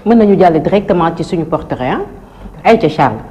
mën nañu jàll directement ci suñu portrait ay ca Charles.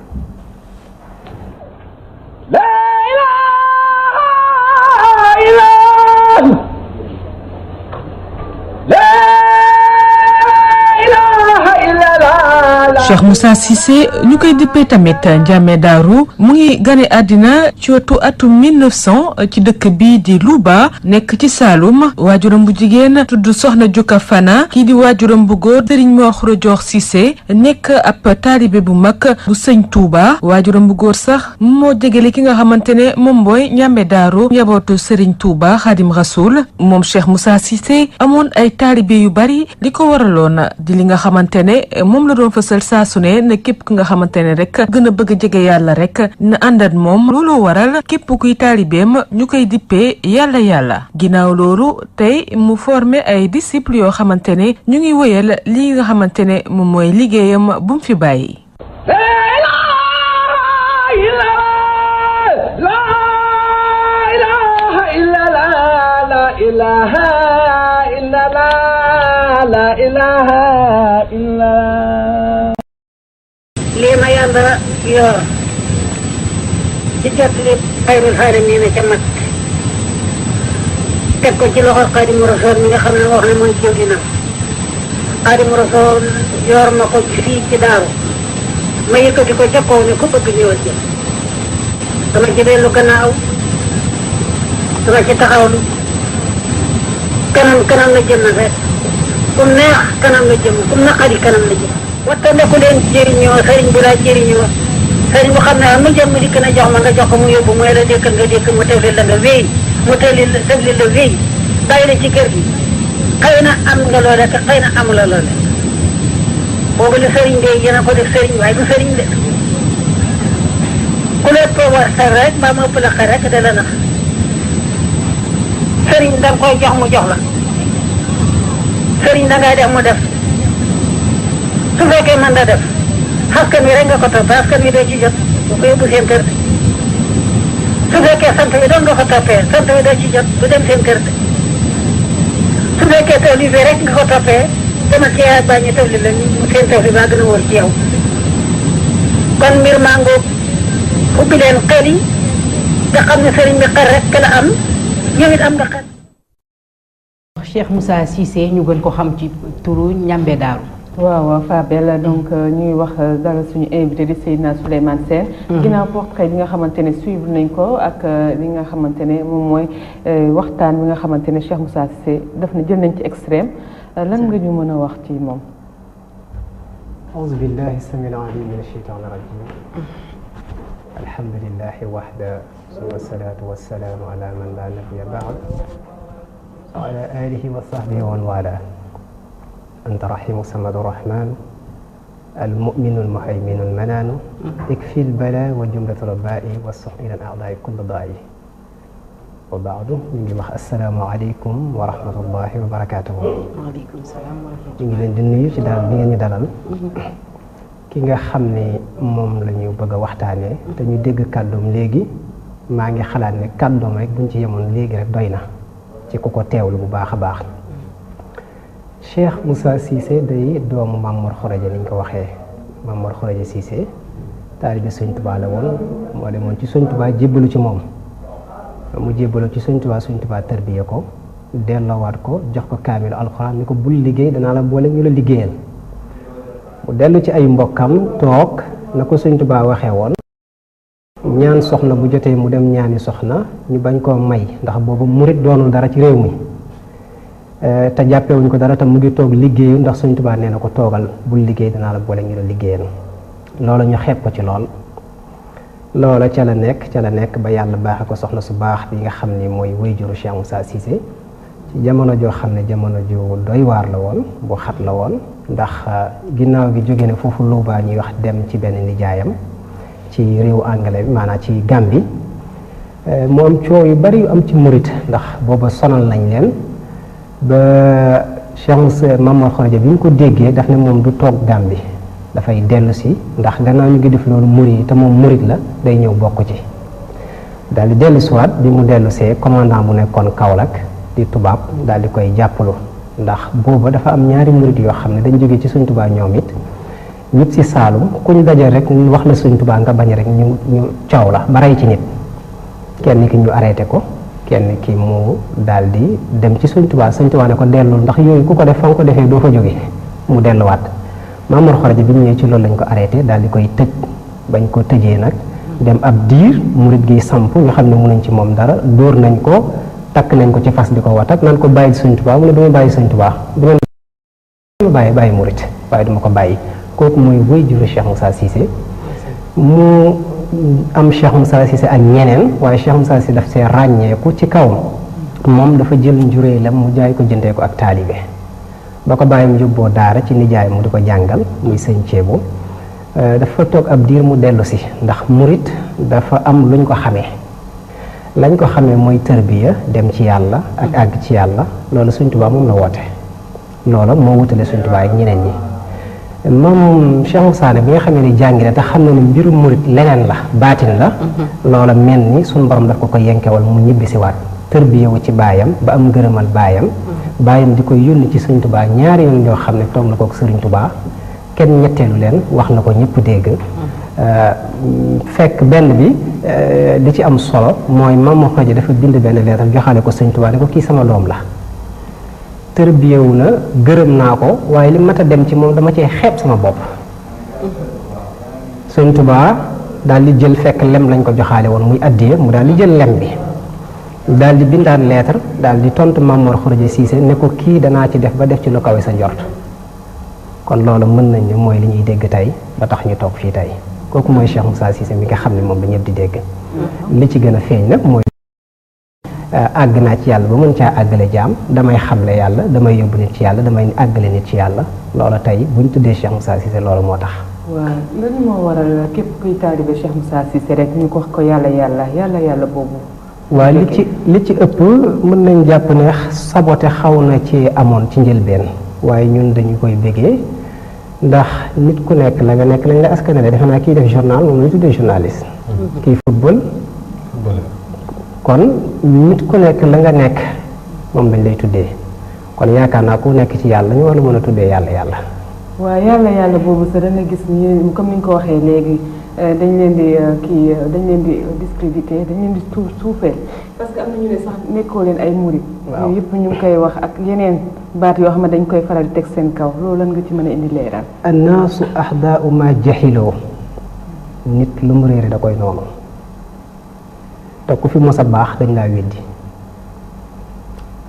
Cheikh Moussa Cissé ñu koy dippee tamit Ndiamé Darou mu ngi gane àddina ci wetu atum 1900 ci dëkk bi di Louba nekk ci Saloum waajuram bu jigéen tudd Soxna Juka Fana kii di waajuram bu góor Serigne Mor Khourédior Cissé nekk ab taalibe bu mag bu sëñ Touba waajuram bu góor sax moo jegele ki nga xamante ne moom mooy Ndiamé Darou njabootu Serigne Touba Khadim Rasoul moom Cheikh Moussa Cissé amoon ay taalibe yu bari li ko waraloon di li nga xamante ne moom la doon fësal saa su ne képp ku nga xamante ne rek gën a bëgg a jege yàlla rek na àndat moom looloo waral képp kuy taalibeem ñu koy dippee yàlla ginnaaw loolu tey mu formé ay disciples yoo xamante ne ñu ngi wëyal li nga xamante ne moom mooy liggéeyam bu mu fi bàyyi. lii ma yàlla yor ci jot li xayrul xaalamiina ca mag teg ko ci loxo Xaadimu Rasuul mi nga xam ne wax ne mooy jiw dina Xaadimu Rasuul yor ma ko fii ci daaru ma yëkkati ko ca kaw ne ku bëgg ñëwal ci dama ci dellu gannaaw dama ci taxawlu kanam la jëm rek kum neex kanam la jëm kum naqari kanam la jëm waxta nekku leen jëriñoo sëriñ bu laa jëriñoo sëriñ bu xam ne mu jëm mu dikk na jox ma nga jox ko mu yóbbu mooy la dékkal nga dékk mu tefli la nga wéy mu tefli la wéy bàyyi la ci kër gi xëy na am nga loole te xëy na amula loole boobu la sëriñ de yéen a ko def sëriñ waaye du sëriñ de ku lépp war xel rek mbaa mu ëpp la xel rek da la nax sëriñ da nga koy jox mu jox la sëriñ da ngay def mu def su fekkee mën da def askan wi rek nga ko toppee askan wi doo ci jot bu ko yóbbu seen kër su fekkee sant wi doon nga ko toppee sant wi doo ci jot bu dem seen kër su fekkee tool yi rek nga ko toppee demal ci yaay bàññi tool yi la seen tool yi baa gën a wóor ci yow kon mbir maa ngoog ubbi leen xel yi nga xam ne sëriñ bi xel rek la am yow it am nga xel. Cheikh Moussa Cissé ñu gën ko xam ci turu Ndiamé Darou. waaw Fabel donc ñuy wax dara suñu invité di Seydina Souleymane Sène ginnaaw portrait bi nga xamante ne suivre nañ ko ak li nga xamante ne moom mooy waxtaan bi nga xamante ne Cheikh Moussa Cissé daf na jël nañ ci extrême lan nga ñu mën a wax ci moom. أعوذ بالله السميع العليم من الشيطان الرجيم الحمد لله وحده ثم الصلاة والسلام على من لا نبي بعد وعلى آله وصحبه ومن والاه أنت رحيم الصمد الرحمن المؤمن المهيمن المنان اكفي البلاء وجملة الرباء والصح إلى الأعداء كل ضائع وبعد السلام عليكم ورحمة الله وبركاته. waaleykum salaam wa rahmatulah. ñu ngi leen di nuyu ci dalal bi ngeen ñu dalal ki nga xam ne moom la ñu bëgg a waxtaanee te ñu dégg kàddoom léegi maa ngi xalaat ne kàddoom rek buñ ci yemoon léegi rek doy na ci ku ko teewlu bu baax a baax. Cheikh Moussa Cissé day doomu Mamor Khourédia ni ñu ko waxee Mamor Khourédia Cissé taalibe Sëñ Tuubaa la woon moo demoon ci Sëñ Tuubaa jébbalu ci moom mu jébbalu ci Sëñ Tuubaa tarbiya ko delloowaat ko jox ko kaamilu alxuraan ni ko bul liggéey danaa la boole ñu la liggéeyal mu dellu ci ay mbokkam toog na ko Sëñ Tuubaa waxee woon ñaan soxna bu jotee mu dem ñaani soxna ñu bañ koo may ndax boobu murit doonul dara ci réew mi te jàppewuñ ko dara te mu ngi toog liggéeyu ndax Sëñ Tuubaa nee na ko toogal bul liggéey danaa la boole ñu la liggéeyal loola ñu xeeb ko ci lool loola ca la nekk ba yàlla baaxe ko soxna su baax bi nga xam ni mooy wayjuru Cheikh Moussa Cissé ci jamono joo xam ne jamono ju doy waar la woon bu xat la woon ndax ginnaaw gi jóge ne foofu Louba ñuy wax dem ci benn nijaayam ci réewu anglais bi maanaam ci Gambie mu am coow yu bari yu am ci murit ndax booba sonal nañ leen ba Cheikh Moussa Mamor Khourédia bi ñu ko déggee daf ne moom du toog Gambie dafay dellu si ndax gannaaw ñu ngi def loolu murit te moom murit la day ñëw bokk ci daal di dellu siwaat bi mu dellu see commandant bu nekkoon Kaolack di tubaab daal di koy jàppalu ndax booba dafa am ñaari murid yoo xam ne dañ jógee ci Sëñ Tuubaa ñoom it ñëpp si Saalum kuñ daje rek wax la Sëñ Tuubaa nga bañ rek ñu coow la ba rey ci nit kenn ki ñu arrêté ko kenn ki mu daal di dem ci Sëñ Tuubaa Sëñ Tuubaa ne ko dellul ndax yooyu ku ko def fa nga ko defee doo fa jóge mu delluwaat Maam Mor Xaraja bi ñu ñëwee ci loolu lañ ko arrêté daal di koy tëj bañ ko tëjee nag dem ab diir murid gi samp ñu xam ne mënuñ ci moom dara dóor nañ ko takk nañ ko ci fas di ko watak naan ko bàyyi Sëñ Tuubaa mu ne duma bàyyi Sëñ Tuubaa duma bàyyi murid waaye duma ko bàyyi kooku mooy wéy juru Cheikh Moussa Cissé mu am Cheikh Moussa Cissé ak ñeneen waaye Cheikh Moussa Cissé daf see ràññeeku ci kawam moom dafa jël njuréelam mu jaay ko jëndee ko ak taalibe ba ko bàyyam yóbboo daara ci nijaay mu di ko jàngal muy sëñ Ceebu dafa toog ab diir mu dellu si ndax murit dafa am luñ ko xamee lañ ko xamee mooy tërbiya dem ci yàlla ak àgg ci yàlla loolu Sëñ Tuubaa moom la woote loola moo wutale Sëñ Tuubaa ak ñeneen ñi moom Cheikh Moussa bi nga xamee ni jàngi na te xam na ne mbirum murit leneen la baatin la loola mel ni suñ borom daf ko yenkewal mu ñibbi si waat tërbiya wu ci baayam ba am ngërëmal baayam di koy yónni ci Sëñ Tuubaa ñaari yoon yoo xam ne toog na ko Sëriñ Tuubaa kenn ñetteelu leen wax na ko ñëpp dégg fekk benn bi li ci am solo mooy Maam Mor Xaraja dafa bind benn leetar joxale ko Sëñ Tuubaa ne ko kii sama doom la tërbiyewu na gërëm naa ko waaye li mat a dem ci moom dama cee xeeb sama bopp Sëñ Tuubaa daal di jël fekk lem lañ ko joxaale woon muy addiya mu daal di jël lem bi daal di bindaan leetar daal di tontu Maam Mor Xaraja Cissé ne ko kii danaa ci def ba def ci lu kawe sa njort kon loolu mën nañ ne mooy li ñuy dégg tey ba tax ñu toog fii tey kooku mooy Cheikh Moussa Cissé mi nga xam ne moom la ñëpp di dégg li ci gën a feeñ nag mooy àgg naa ci yàlla ba mën caa àggale jaam damay xamle yàlla damay yóbbu nit ci yàlla damay àggale nit ci yàlla loola tey buñ tuddee Cheikh Moussa Cissé loolu moo tax waaw lan moo waral képp kuy taalibe Cheikh Moussa Cissé rek ñu ko wax ko yàlla boobu waaw li ci ëpp mën nañ jàpp ne saboté xaw na ci amoon ci njëlbeen waaye ñun dañu koy bégee ndax nit ku nekk la nga nekk lañ la askanale defe naa kii def journal moom lañu tuddee journaliste kii football kon nit ku nekk la nga nekk moom lañ lay tuddee kon yaakaar naa ku nekk ci yàlla ñu war la mën a tuddee yàlla waaw yàlla boobu sax da nga gis ni comme ni nga ko waxee léegi dañ leen di discrédité dañ leen di suufeel parce que am na ñu ne sax nekkoo leen ay murit yooyu yëpp ñu ngi koy wax ak yeneen baat yoo xam ne dañ koy faral di teg seen kaw loolu lan nga ci mën a indi leeral annaasu ahdaau ma jahiloo nit lu mu réere da koy noonu te ku fi mos a baax dañ laa weddi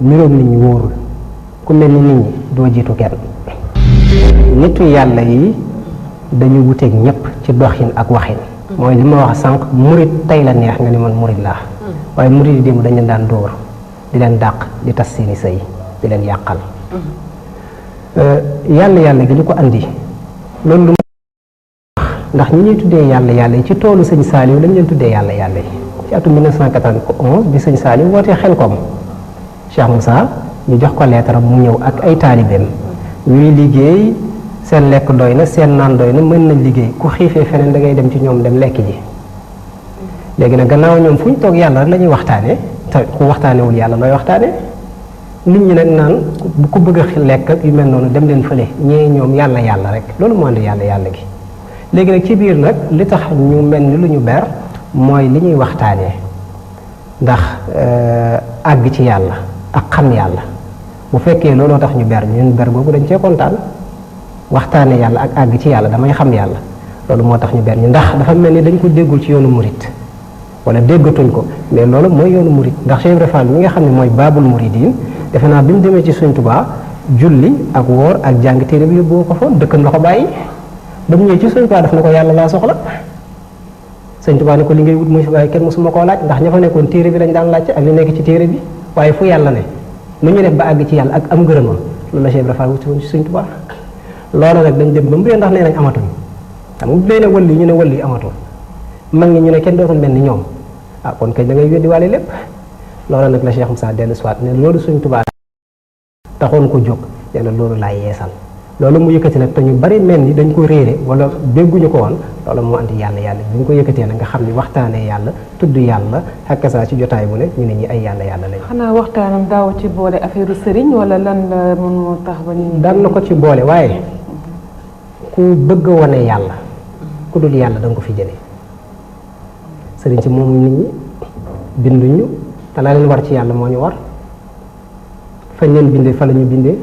niroog nit ñi wóorul ku mel ni nit ñi doo jiitu kenn nitu yàlla yi dañu wuteeg ñëpp ci doxin ak waxin mooy li ma wax sànq murit tey la neex nga ni man murit laa waaye murit yi démb dañ leen daan dóor di leen dàq di tas seeni sëy di leen yàqal yàlla gi li ko andi loolu lu ndax ñi ñuy tuddee yàlla yi ci toolu sëñ Saaliw lañ leen tuddee yàlla yi ci atum 1991 bi sëñ Saaliw wootee Xelkom Cheikh Moussa ñu jox ko leetaram mu ñëw ak ay taalibeem ñuy liggéey seen lekk doy na seen naan doy na mën nañ liggéey ku xiifee feneen da ngay dem ci ñoom dem lekk ji léegi nag gannaaw ñoom fu ñu toog yàlla rek la ñuy waxtaanee te ku waxtaanewul yàlla looy waxtaanee nit ñi nag naan ku bëgg a lekk ak yu mel noonu dem leen fële ñee ñoom yàlla rek loolu moo andi yàlla gi léegi nag ci biir nag li tax ñu mel ni lu ñu ber mooy li ñuy waxtaanee ndax àgg ci yàlla ak xam yàlla bu fekkee looloo tax ñu ber ñun ber googu dañ cee kontaan waxtaane yàlla ak àgg ci yàlla damay xam yàlla loolu moo tax ñu ber ñu ndax dafa mel ni dañ ko déggul ci yoonu murit wala déggatuñ ko mais loolu mooy yoonu murit ndax Cheikh Ibra Fall mi nga xam ne mooy baabul muridin defe naa bi mu demee ci Sëñ Tuubaa julli ak woor ak jàng téere bi yóbbu ko fa dëkkam la ko bàyyi ba mu ñëwee ci Sëñ Tuubaa daf na ko yàlla laa soxla Sëñ Tuubaa ne ko li ngay wut muy fi bàyyi kenn mosuma koo laaj ndax ña fa nekkoon téere bi lañ daan laajte ak li nekk ci téere bi waaye fu yàlla ne nu ñu def ba àgg ci yàlla ak am ngërëmam loolu la Cheikh Ibra Fall wuti woon ci Sëñ Tuubaa loolu nag dañ dem ba mu réer ndax nee nañ amatuñ xam nga bu dee ne wëlli ñu ne wëlli amatul mag ñi ñu ne kenn dootul mel ni ñoom ah kon kay da ngay weddi waale lépp loolu nag la Cheikh Moussa dellu soit ne loolu Sëñ Tuubaa taxoon ko jóg nee na loolu laay yeesal loolu mu yëkkati nag te ñu bari mel ni dañ ko réere wala dégguñu ko woon loolu moo andi yàlla yàlla bi ñu ko yëkkatee nag nga xam ni waxtaanee yàlla tudd yàlla xakk saa ci jotaay bu ne ñu ne ñi ay yàlla yàlla lañ. xanaa waxtaanam daaw ci boole affaire sëriñ wala lan la mun moo tax ba ñu. daan na ko ci boole waaye ku bëgg a wane yàlla ku dul yàlla da nga ko fi jëlee sëriñ ci moom nit ñi binduñu te la leen war ci yàlla moo ñu war fañ leen bindee fa la ñu bindee.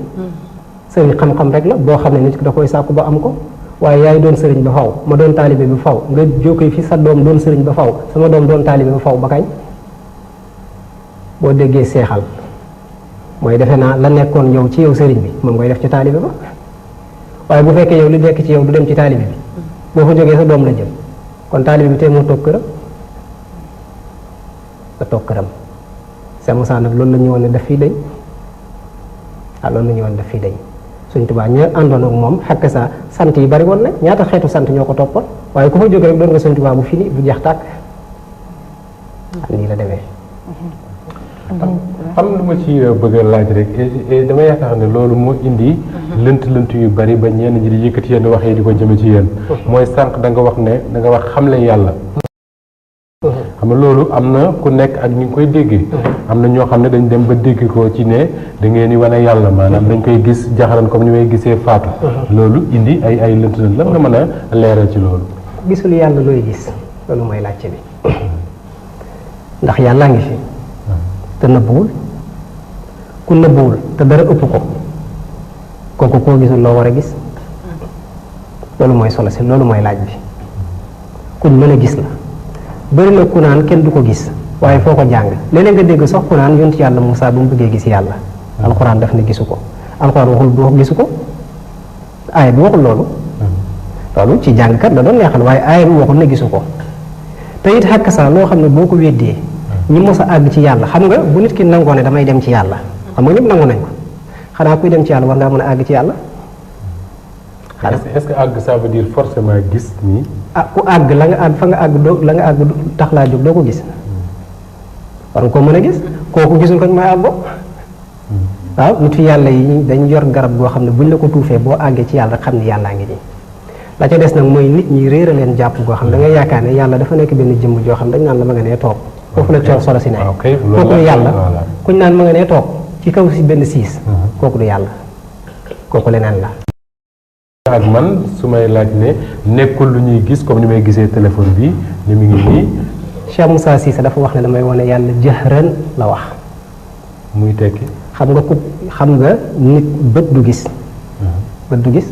sëriñ xam-xam rek la boo xam ne nit ki da koy sàkku ba am ko waaye yaay doon sëriñ ba faw ma doon taalibe bi faw nga jógee fi sa doom doon sëriñ ba faw sama doom doon taalibe ba faw ba kañ boo déggee seexal mooy defe naa la nekkoon yow ci yow sëriñ bi moom ngay def ci taalibe ba waaye bu fekkee yow li nekk ci yow du dem ci taalibe bi boo fa jógee sa doom la jëm kon taalibe bi tey moo toog këram nga toog këram Cheikh Moussa nag loolu la ñu woon ne daf fii dañ loolu la ñu woon daf fii dañ Sëñ Tuubaa ña àndoon ak moom xakk sa sant yi bari woon na ñaata xeetu sant ñoo ko toppoon waaye ku fa jóge rek doon nga Sëñ Tuubaa bu fini bu jeex tàkk nii la demee. am lu ma ci bëgg a laaj rek dama yaakaar ne loolu moo indi lënt yu bari ba ñenn ñi di yëkkati yenn wax yi di ko jëme ci yéen mooy sànq da nga wax ne da nga wax xamle yàlla xam nga loolu am na ku nekk ak ñu ngi koy déggee am na ñoo xam ne dañ dem ba dégg ko ci ne da ngeen di wane yàlla maanaam dañ koy gis jaxaran comme ni may gisee faatu loolu indi ay lënt lan nga mën a leeral ci loolu gisul yàlla looy gis loolu mooy laajte bi ndax yàllaa ngi fi te nëbbuwul ku nëbbuwul te dara ëpp ko kooku koo gisul loo war a gis loolu mooy solo si loolu mooy laaj bi kuñ mën a gis la bëri na ku naan kenn du ko gis waaye foo ko jàng léeg-léeg nga dégg sax ku naan yonent yàlla Moussa bu mu bëggee gis yàlla alxuraan daf ne gisu ko alxuraan waxul du gisu ko aaya bi waxul loolu loolu ci jàngkat da doon neexal waaye aaya bi waxul ne gisu ko te it xakk saa loo xam ne boo ko weddee ñi mos a àgg ci yàlla xam nga bu nit ki nangoo ne damay dem ci yàlla xam nga ñëpp nangu nañ ko xanaa kuy dem ci yàlla war ngaa mën a àgg ci yàlla. est-ce que àgg ça veut dire forcément gis nii. ku àgg la nga àgg fa nga àgg doo la nga àgg tax laa jóg doo ko gis war nga ko mën a gis kooku gisul ko ñu may àggoo waaw nit fi yàlla yi dañ yor garab goo xam ne buñ la ko tuufee boo àggee ci yàlla xam ne yàllaa ngi nii la ca des nag mooy nit ñi réer a leen jàpp goo xam ne da ngay yaakaar ne yàlla dafa nekk benn jëmm joo xam dañ naan la ma nga nee toog foofu la coor solo si ne kooku du yàlla kuñ naan ma nga nee toog ci kaw si benn siis kooku du yàlla kooku leneen la ak man su may laaj ne nekkul lu ñuy gis comme ni may gisee téléphone bi ni mu ngi nii Cheikh Moussa Cissé dafa wax ne damay wane yàlla jëhran la wax muy tekki xam nga nit bët du gis bët du gis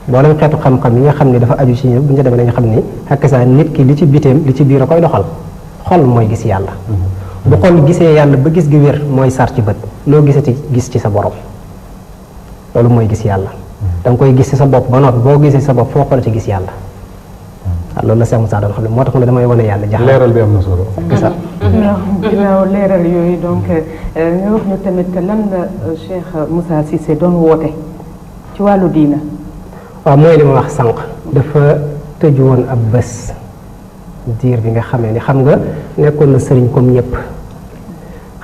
boolem xeetu xam-xam yi nga xam ne dafa aju ci ñëpp bu ñu demee dañu xam ni xakk saa nit ki li ci biteem li ci biir a koy doxal xol mooy gis yàlla bu xol gisee yàlla ba gis gi wér mooy sar ci bët loo gisati gis ci sa borom loolu mooy gis yàlla da nga koy gis ci sa bopp ba noppi boo gisee sa bopp foo xool ci gis yàlla waaw loolu la Cheikh Moussa doon xam ne moo tax mu ne damay wane yàlla jax leeral bi am na solo ginnaaw leeral yooyu donc nga wax ñu tamit lan la Cheikh Moussa Cissé doon woote ci wàllu diina waaw mooy li ma wax sànq dafa tëju woon ab bés diir bi nga xamee ni xam nga nekkoon na sëriñ comme ñëpp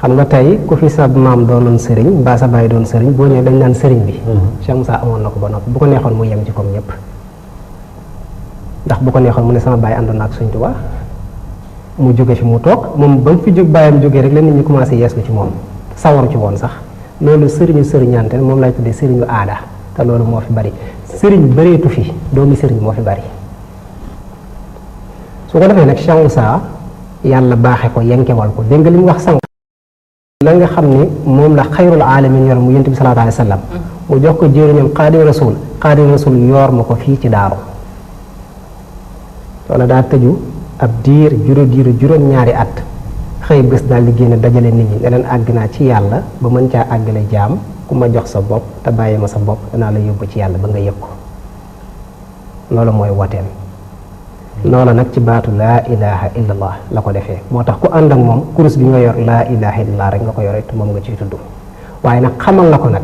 xam nga tey ku fi sa maam doonoon sëriñ mbaa sa baay doon sëriñ boo ñëwee dañ naan sëriñ bi Cheikh Moussa amoon na ko ba noppi bu ko neexoon mu yem ci comme ñëpp ndax bu ko neexoon mu ne sama baay àndoon na ak Sëriñ Tuubaa mu jóge fi mu toog moom ba mu fi jóg baayam jógee rek la nit ñi commencé yeeslu ci moom sawaru ci woon sax loolu sëriñu sëriñante moom lay tuddee sëriñu aada te loolu moo fi bari sëriñ bëreetu fi doomi sëriñ moo fi bari su ko defee nag Cheikh Moussa yàlla baaxe ko yenkewal ko dégg nga li mu wax sànq la nga xam ni moom la xayrul alamin yor mu yonent bi salaatu alayhi wa sallam mu jox ko jëriñam xaadim rasul yor ma ko fii ci daaru wala daa tëju ab diir juróom ñaari at xëy bés daal di génne dajale nit ñi ne leen àgg naa ci yàlla ba mën caa àggale jaam ku ma jox sa bopp te bàyyi ma sa bopp danaa la yóbbu ci yàlla ba nga yëg ko loolu mooy woteem loola nag ci baatu laa ilaha illallah la ko defee moo tax ku ànd ak moom kurus bi nga yor laa ilaha illallah rek nga ko yore te moom nga ciy tudd waaye nag xamal la ko nag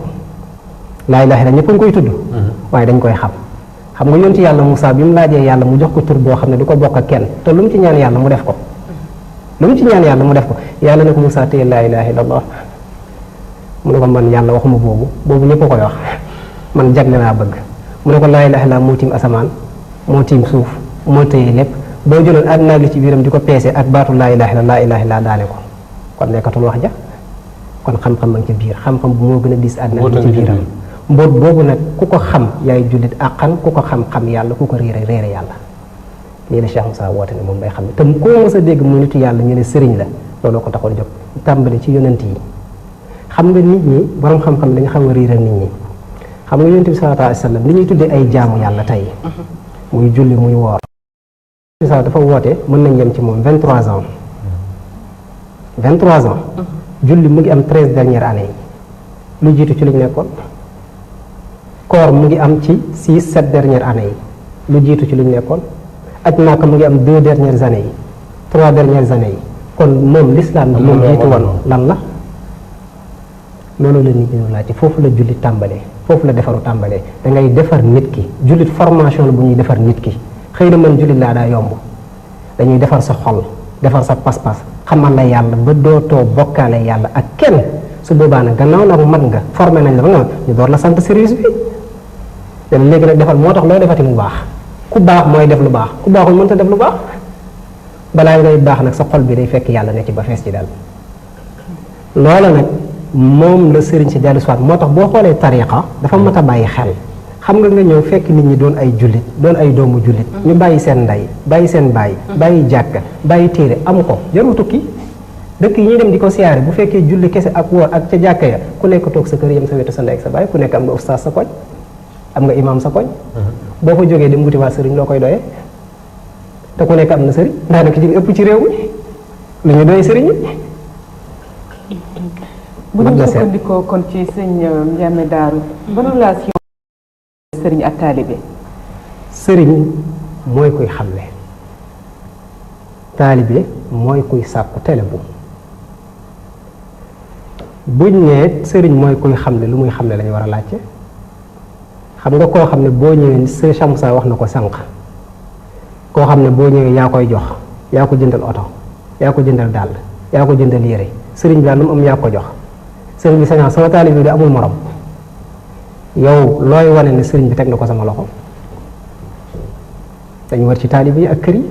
laa ilaha illallah ñëpp a ngi koy tudd waaye dañ koy xam nga yonti yàlla Moussa bi mu laajee yàlla mu jox ko tur boo xam ne du ko bokk ak kenn te lu mu ci ñaan yàlla mu def ko yàlla ne ko Moussa téye laa ilaha illallah mu ne ko man yàlla waxuma boobu ñëpp a koy wax man jagle laa bëgg mu ne ko laa ilaaha illa moo tiim asamaan moo tiim suuf moo tëye lépp boo jëloon àddina li ci biiram di ko peese ak baatu laa ilaaha illa daane ko kon nekkatul wax ja kon xam-xam ci biir xam-xam bu moo gën a diis àddina li ci biiram mboot boobu nag ku ko xam yaay jullit àqan ku ko xam yàlla ku ko réere yàlla lii la Cheikh Moussa woote ne moom day xam ne te koo mës a dégg muy nitu yàlla ñu ne sëriñ la looloo ko taxoon jóg tàmbali ci yonent yi xam nga nit ñi borom xam-xam dañu xaw a riiral nit ñi xam nga yonent bi sallallahu alayhi wa sallam li ñuy tuddee ay jaamu yàlla tey muy julli muy woor dafa woote mën nañ yem ci moom 23 ans julli mu ngi am 13 dernières années yi lu jiitu ci liñ nekkoon koor mu ngi am ci 6-7 dernières années yi lu jiitu ci liñ nekkoon aj Makka mu ngi am 2 dernières années yi 3 dernières années yi kon moom l'islam bi moom jiitu woon lan la loolu la nit ñi laaj ci foofu la jullit tàmbalee foofu la defaru tàmbalee da ngay defar nit ki jullit formation la bu ñuy defar nit ki xëy na man jullit laa daa yomb dañuy defar sa xol defar sa pas-pas xamal la yàlla ba dootoo bokkaale yàlla ak kenn su boobaa nag gannaaw nag mat nga formé nañ la ba nga ñu door la sant service bi te léegi nag defal moo tax loo defati mu baax ku baax mooy def lu baax ku baaxul mënta def lu baax balaa ngay baax nag sa xol bi day fekk yàlla ne ci ba fees ci dal loola nag moom la sëriñ si dellu soit moo tax boo xoolee tariqa dafa mat a bàyyi xel xam nga ñëw fekk nit ñi doon ay jullit doon ay doomu jullit ñu bàyyi seen ndey bàyyi seen baay bàyyi jàkka bàyyi téere am ko jarul tukki dëkk yi ñuy dem di ko siyaare bu fekkee julli kese ak woor ak ca jàkka ya ku nekk toog sa kër yem sa wetu sa ndey ak sa baay ku nekk am nga ustaas sa koñ am nga imam sa koñ boo ko jógee dem wuti waa sëriñ loo koy doyee te ku nekk am na sëriñ daanaka ci ëpp ci réew mi lu ñu doyee sëriñ yi bu ñu sukkandikoo kon ci sëñ Ndiamé Darou ban relation sëriñ ak taalibe sëriñ mooy kuy xamle taalibe mooy kuy sàkku tele buñ ne sëriñ mooy kuy xamle lu muy xamle lañu war a laajte xam nga koo xam ne boo ñëwee Cheikh Moussa wax na ko sànq koo xam ne boo ñëwee yaa koy jox yaa ko jëndal oto yaa ko jëndal dàll yaa ko jëndal yére sëriñ bi daal lu mu am yaa ko jox sëriñ bi sañaa sama taalibe bi di amul morom yow looy wane ne sëriñ bi teg na ko sama loxo dañu war ci taalibe yi ak kër yi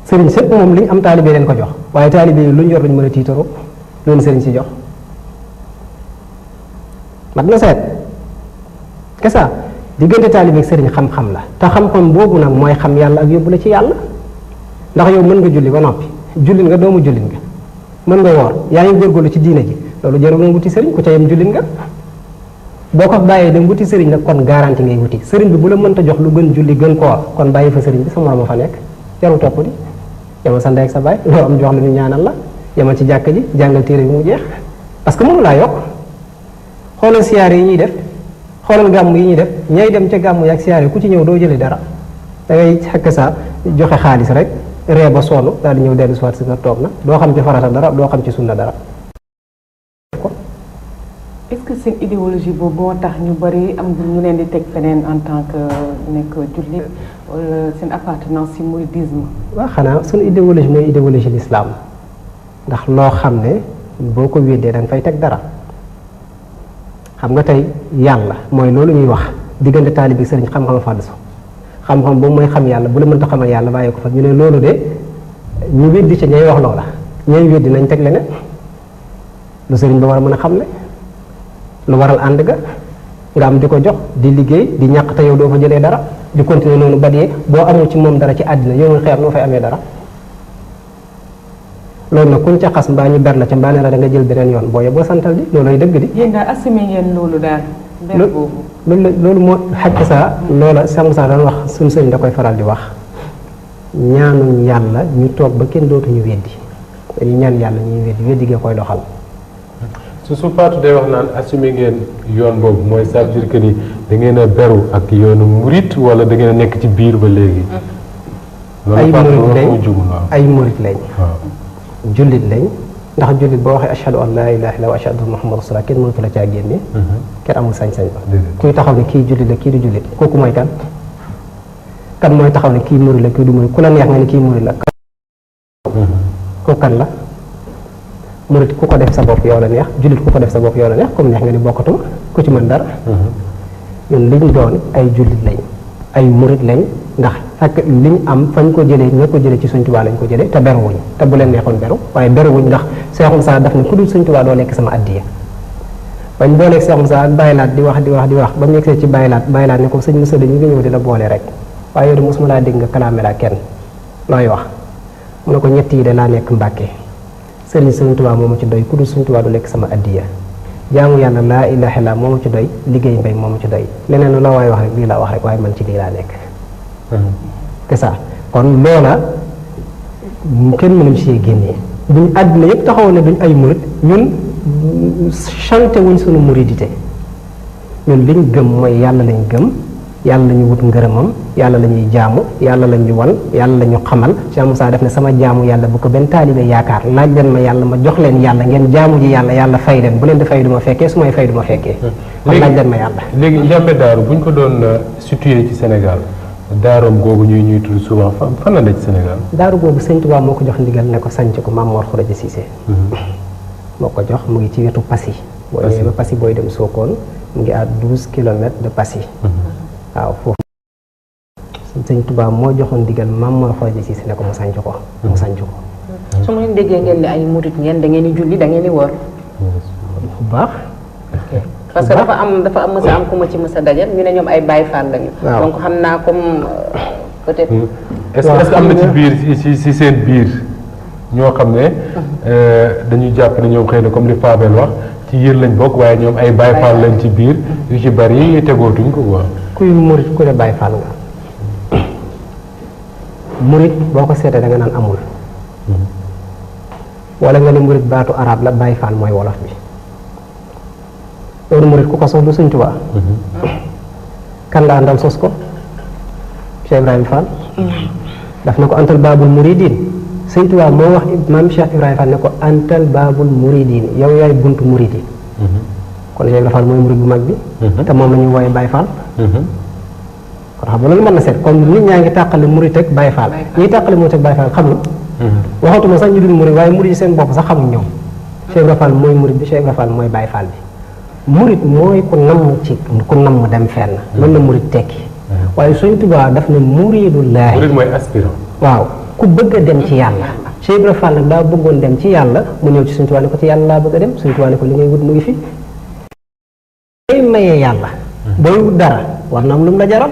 sëriñ sëpp moom li ñu am taalibe leen ko jox waaye taalibe yi lu ñu yor luñu mën a tiitaroo loolu sëriñ si jox mat na seet kesa diggante taalibe ak sëriñ xam-xam la te xam-xam boobu nag mooy xam yàlla ak yóbbu la ci yàlla ndax yow mën nga julli ba noppi jullit nga doomu jullit nga mën nga woor yaa ngi góorgóorlu ci diina ji loolu jarul nga wuti sëriñ ku ca yem jullit nga boo ko bàyyee dem wuti sëriñ nag kon garanti ngay wuti sëriñ bi bu la mënta jox lu gën julli gën koor kon bàyyi fa sëriñ bi sa morom a fa nekk jarul topp di yamal sa ndey ak sa baay loo am jox la ñu ñaanal la yamal ci jàkk ji jàngal téere bi mu jeex parce que mënu laa yokk xoolal siyaare yi ñuy def xoolal gàmm yi ñuy def ñay dem ca gàmm yi ak siyaare ku ci ñëw doo jëlee dara da ngay xekk sa joxe xaalis rek ree ba sonn daal di ñëw dellu si waat si nga toog na doo xam ci farata dara doo xam ci sunna dara. est-ce que seen idéologie boobu moo tax ñu bari am ñu leen di teg feneen en tant que nekk jullit wala seen appartenance ci mouridisme. waaw xanaa suñu idéologie mooy idéologie l'islam ndax loo xam ne boo ko weddee da nga fay teg dara xam nga tey yàlla mooy loolu ñuy wax diggante taalibe sëriñ xam-xam fàdd su xam-xam boobu mooy xam yàlla bu la mënta xamal yàlla bàyyi ko fa ñu ne loolu de ñu weddi ca ñay wax loola ñay weddi nañ teg leneen lu sëriñ ba war a mën a xamle lu waral ànd ga nga am di ko jox di liggéey di ñàq te yow doo fa jëlee dara di continuer noonu ba dee boo amul ci moom dara ci àddina yow nga xeer noo fay amee dara loolu nag kuñ ca xas mbaa ñu ber la ca mbaa ne la da nga jël beneen yoon boo yeboo santal di loolooy dëgg di. yéen daal assumé ngeen loolu daal. ber boobu loolu moo xaj saa loola Cheikh Moussa daan wax suñu sëriñ da koy faral di wax ñaanuñ yàlla ñu toog ba kenn dootuñu weddi dañuy ñaan yàlla ñuy weddi gee koy doxal. su Fatou day wax naan assumé ngeen yoon boobu mooy ça veut dire que ni da ngeen a beru ak yoonu murit wala da ngeen a nekk ci biir ba léegi. ay murit lañ jullit lañ ndax jullit boo waxee ashhadu an laa ilaaha illallaah wa ashhadu anna muhammadan rasulullah kenn mënatu la caa génne kenn amul sañ-sañ ba kuy taxaw ne kii jullit la kii du jullit kooku mooy kan mooy taxaw ne kii murit la kii du murit ku la neex nga ne kii murit la kooku kan la murit ku ko def sa bopp yow la neex jullit ku ko def sa bopp yow la neex comme neex nga ni bokkatuma ku ci mën dara ñun liñ doon ay jullit lañ ay murit lañ ndax fekk liñ am fañ ko jëlee ña ko jëlee ci Sëñ Tuubaa lañ ko jëlee te beruwuñ te bu leen neexoon beru waaye beruwuñ ndax Cheikh Moussa daf ne ku dul Sëñ Tuubaa doo lekk sama addiya bañ booleeg Cheikh Moussa ak bàyyilaat di wax ba mu yegsee ci bàyyilaat ne ko sëñ Moussa dañu ngi ñëw di la boole rek waaye yow de mosuma laa dégg nga kalaame laa kenn looy wax mu ne ko ñett yi de laa nekk Mbàkke sëriñ Sëñ Tuubaa moo ma ci doy ku dul Sëñ Tuubaa du lekk sama addiya jaamu yàlla laa ilaaha illa moo ma ci doy liggéey mbay moo ma ci doy leneen lu la waay wax rek lii laa wax rek waaye man ci lii laa nekk c'est ça kon loola kenn mënuñ ci génnee buñ àddina yëpp taxaw ne duñ ay murit ñun chanté wuñ sunu muridité ñun liñ gëm mooy yàlla lañ gëm yàlla la ñu wut ngërëmam yàlla la ñuy jaamu yàlla la ñu wan yàlla la ñu xamal Cheikh Moussa def ne sama jaamu yàlla bu ko benn taalibe yaakaar laaj leen ma yàlla ma jox leen yàlla ngeen jaamu ji yàlla fay leen bu leen di fay du ma fekkee su may fay du ma fekkee kon laaj leen ma yàlla léegi Ndiamé Darou bu ñu ko doon situé ci Sénégal daaroom googu ñuy tudd souvent fan la ne ci Sénégal daaru googu Sëñ Tuubaa moo ko jox ndigal ne ko sanc ko Maam Mor Khourédia Cissé moo ko jox mu ngi ci wetu Passy boo ñëwee ba Passy booy dem Sokone mu ngi à 12 kilomètres de Passy waaw foofu Sëñ Tuubaa moo joxoon ndigal Maam Mor Khourédia Cissé ne ko mu sanc ko su ma leen déggee ngeen ne ay murit ngeen da ngeen di julli da ngeen di woor bu baax parce que dafa am mës a am ku ma ci mës a dajal ñu ne ñoom ay Baay Faal lañu donc xam naa comme peut-être est-ce que am na ci biir ci seen biir ñoo xam ne dañuy jàpp ne ñoom xëy na comme li Fabel wax ci yéen lañ bokk waaye ñoom ay Baay Faal lañ ci biir yu ci bari tegootuñ ko quoi kuy murit ku ne Baay Faal nga murit boo ko seetee da nga naan amul wala nga ne murit baatu arab la Baay Faal mooy wolof bi loolu murit ku ko sos du Sëñ Tuubaa kan la àndal sos ko Cheikh Ibrahima Fall daf na ko antal baabul muridin Sëñ Tuubaa moo wax maam Cheikh Ibrahima Fall ne ko antal baabul muridin yow yaay buntu murid yi kon Cheikh Ibrahima Fall mooy murid bu mag bi te moom la ñuy wooye Baay Fall kon xam nga loolu mën na seet comme nit ñaa ngi tàqale murid ak Baay Fall ñiy tàqale murid ak Baay Fall xamul waxatuma sax ñu dul murid waaye murid yi seen bopp sax xamuñ ñoom Cheikh Ibrahima Fall mooy murid bi Cheikh Ibrahima Fall mooy Baay Fall bi murit mooy ku namm dem fenn loolu la murit tekki waaye Sëñ Tuubaa daf ne muridullaahi murid mooy aspirant waaw ku bëgg a dem ci yàlla Cheikh Ibra Fall nag daa bëggoon dem ci yàlla mu ñëw ci Sëñ Tuubaa ne ko ci yàlla laa bëgg a dem Sëñ Tuubaa ne ko li ngay wut mu ngi fi booy mayee yàlla booy wut dara war na am lu mu la jaral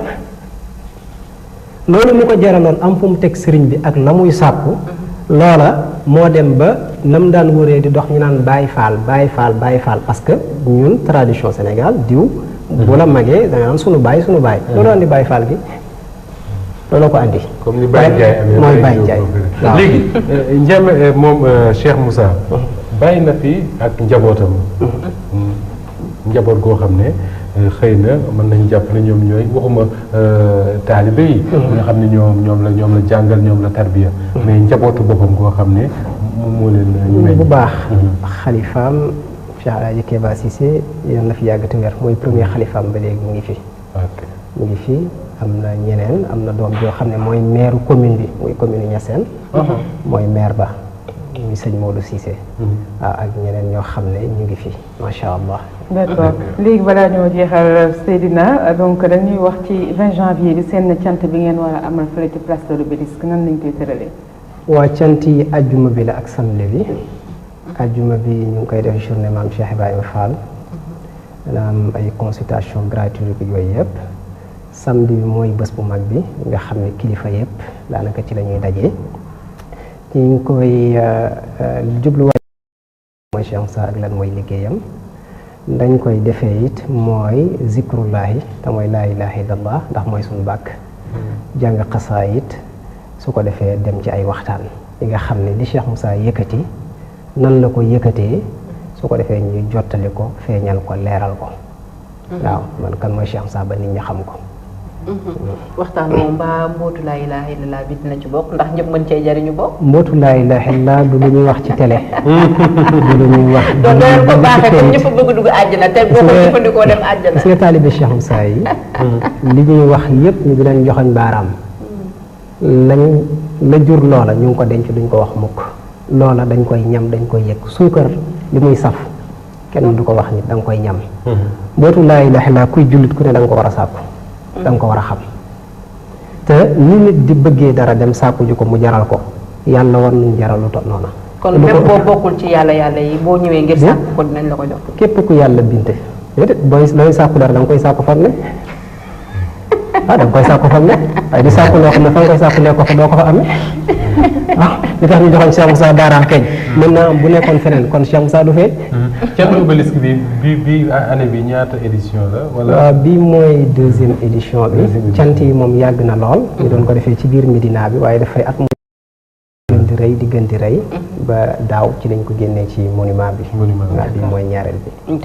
loolu mu ko jaraloon am fu mu teg sëriñ bi ak la muy sàkku loola moo dem ba nam daan wëree di dox ñu naan Baay Faal Baay Faal Baay Faal parce que ñun tradition Sénégal diw bu la magee da nga naan sunu baay loolu andi Baay Faal gi loolu ko andi comme ni Baye Ndiaye amee mooy Baye Ndiaye waaw léegi Ndiamé moom Cheikh Moussa bàyyi na fi ak njabootam njaboot goo xam ne xëy na mën nañu jàpp ne ñoom ñooy waxuma taalibe yi nga xam ne ñoom la jàngal ñoom la tarbiya mais njabootu boppam goo xam ne moom moo leen bu baax xalifaam Cheikh Alaaji Keba Cissé yoon na fi yàgg te wér mooy premier xalifaam ba léegi mu ngi fi mu ngi fi am na ñeneen am na doom joo xam ne mooy maire commune bi muy commune Niassène mooy maire ba muy sëñ Modou Cissé waaw ak ñeneen ñoo xam ne ñu ngi fi macha allah d'accord léegi balaa ñoo jeexal Seydina donc dañuy wax ci 20 janvier bi seen cant bi ngeen war a amal fële ci place de l'Obélisque nan lañ koy tëralee waa cant yi ajjuma bi la ak samedi bi ajjuma bi ñu ngi koy def journée maam Cheikh Ibrahima Fall dana am ay consultation gratuite yooyu yëpp samedi bi mooy bés bu mag bi nga xam ne kilifa yëpp daanaka ci la ñuy daje ci ñu koy jubluwaay mooy Cheikh Moussa ak lan mooy liggéeyam dañ koy defee it mooy zikrullahi te mooy laa ilaha illallah ndax mooy suñu bàkk jàng xasaayit su ko defee dem ci ay waxtaan yi nga xam ne li Cheikh Moussa yëkkati nan la ko yëkkatee su ko defee ñuy jottali ko feeñal ko leeral ko waaw man kan mooy Cheikh Moussa ba nit ñi xam ko waxtaan moom mbaa mbootu laa ilaaha illallaah bi dina ci bokk ndax ñëpp mën cee jariñu bokk mbootu laa ilaaha illallaah du lu ñuy wax ci télé du lu ñuy wax donc doon ko baaxee comme ñëpp bëgg dugg àjjana te boo ko jëfandikoo dem àjjana gis nga taalibe Cheikh Moussa yi li ñuy wax yëpp ñu di leen joxoñ baaraam la jur loola ñu ngi ko denc duñ ko wax mukk loola dañ koy ñam dañ koy yëg suukar li muy saf kenn du ko wax nit da nga koy ñam bootu laa ilaaha illallaah kuy jullit ku ne da nga ko war a sàkku da nga ko war a xam te ni nit di bëggee dara dem sàkku ji ko mu jaral ko yàlla war nañ jaral lu tot noonu kon même boo bokkul ci yàlla yi boo ñëwee ngir sàkku ko dinañ la ko jox képp ku yàlla binte déedéet looy sàkku dara da nga koy sàkku fam ne da nga koy sàkku fam ne waaye di sàkku loo xam ne fa nga koy sàkku ne ko fa doo ko fa amee li tax ñu joxoon Cheikh Moussa Daara feeñ maintenant bu nekkoon feneen kon Cheikh Moussa du feeñ. Thiétno Obélisque bi année bi ñaata édition la wala. bii mooy 2e édition bi. cant yi moom yàgg na lool. ñu doon ko defee ci biir Médina bi waaye dafay at mu gën di rëy di gën di rëy. ba daaw ci lañ ko génnee ci monument bi. monument bi mooy ñaareel bi.